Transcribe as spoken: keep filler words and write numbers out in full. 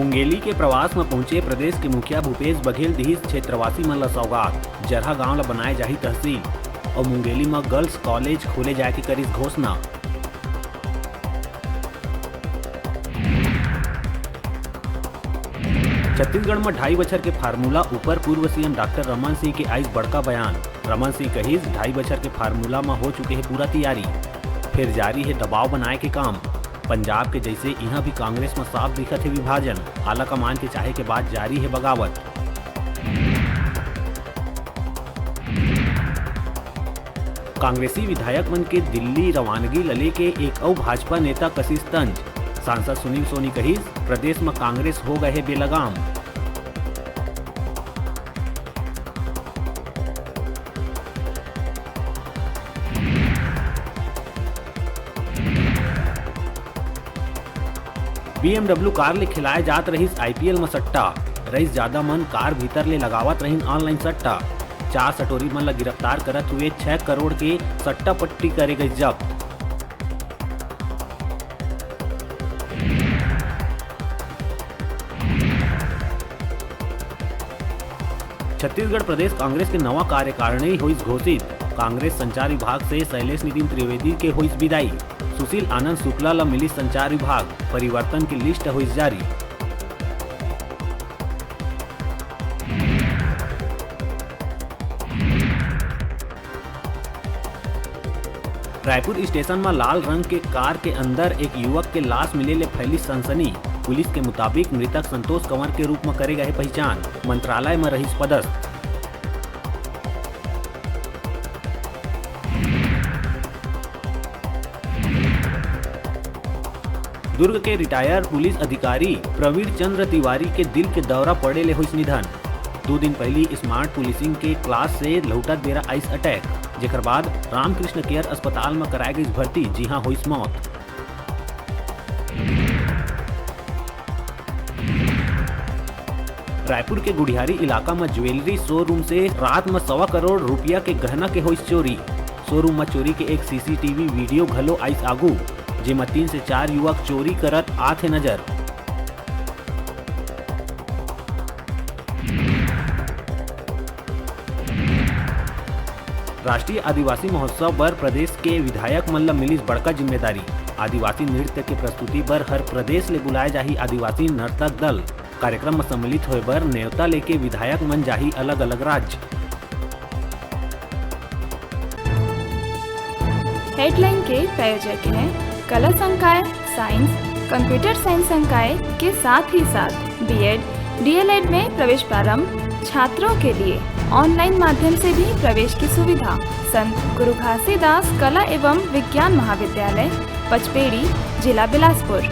मुंगेली के प्रवास म पहुंचे प्रदेश के मुखिया भूपेश बघेल दिहिस क्षेत्रवासी मन ल सौगात। जरहा गांव ल बनाए जाही तहसील। अउ मुंगेली म गर्ल्स कॉलेज खोले जाए के करिस घोषणा। छत्तीसगढ़ म ढाई बछर के फार्मूला ऊपर पूर्व सीएम डॉक्टर रमन सिंह के आइस बड़का बयान। रमन सिंह कहिस, ढाई बछर के फार्मूला म हो चुके हे पूरा तियारी, फेर जारी हे दबाव बनाए के काम। पंजाब के जइसे इहां भी कांग्रेस म साफ दिखत हे विभाजन, आला कमान के चाहे के बाद जारी हे बगावत। कांग्रेसी विधायक मन के दिल्ली रवानगी ल लेके एक अउ भाजपा नेता कसिस तंज। सांसद सुनील सोनी कहिस, प्रदेश म कांग्रेस हो गए हे बेलगाम। बीएमडब्ल्यू कार ले खिलाए जात रहिस आईपीएल म सट्टा, रहिस जादा मन कार भीतर ले लगावत रहिन ऑनलाइन सट्टा। चार सटोरी मन ल गिरफ्तार करत हुए छह करोड़ के सट्टा पट्टी करे गइस जब्त। छत्तीसगढ़ प्रदेश कांग्रेस के नवा कार्यकारिणी होइस घोषित। कांग्रेस संचार विभाग से शैलेश नितिन त्रिवेदी के होइस विदाई। सुशील आनंद शुक्ला ल मिलिस संचार विभाग, परिवर्तन के लिस्ट होइस जारी। रायपुर स्टेशन म लाल रंग के कार के अंदर एक युवक के लाश मिले ले फैलिस सनसनी। पुलिस के मुताबिक, मृतक संतोष कंवर के रूप म करे गए पहिचान। मंत्रालय म रहिस पदस्थ। दुर्ग के रिटायर पुलिस अधिकारी प्रवीर चंद्र तिवारी के दिल के दौरा पड़े ले होइस निधन। दू दिन पहिली स्मार्ट पुलिसिंग के क्लास से लहुटत बेरा आइस अटैक, जेकर बाद रामकृष्ण केयर अस्पताल म कराए गइस भर्ती, जिहां होइस मौत। रायपुर के गुढ़ियारी इलाका म ज्वेलरी शोरूम से रात म सवा करोड़ रुपया के गहना के होइस चोरी। शोरूम म चोरी के एक सीसीटीवी वीडियो घलो आइस आगू, जेमा तीन से चार युवक चोरी करत आत हे नजर। राष्ट्रीय आदिवासी महोत्सव बर प्रदेश के विधायक मन ल मिलिस बड़का जिम्मेदारी। आदिवासी नृत्य के प्रस्तुति बर हर प्रदेश ले बुलाए जाही आदिवासी नर्तक दल। कार्यक्रम म सम्मिलित होए बर नेवता लेके विधायक मन जाही अलग-अलग राज्य। हेडलाइन के प्रायोजक हैं कला संकाय, साइंस, कंप्यूटर साइंस संकाय के साथ ही साथ बीएड, डीएलएड में प्रवेश प्रारंभ, छात्रों के लिए ऑनलाइन माध्यम से भी प्रवेश की सुविधा। संत गुरु घासीदास कला एवं विज्ञान महाविद्यालय, पचपेड़ी, जिला बिलासपुर।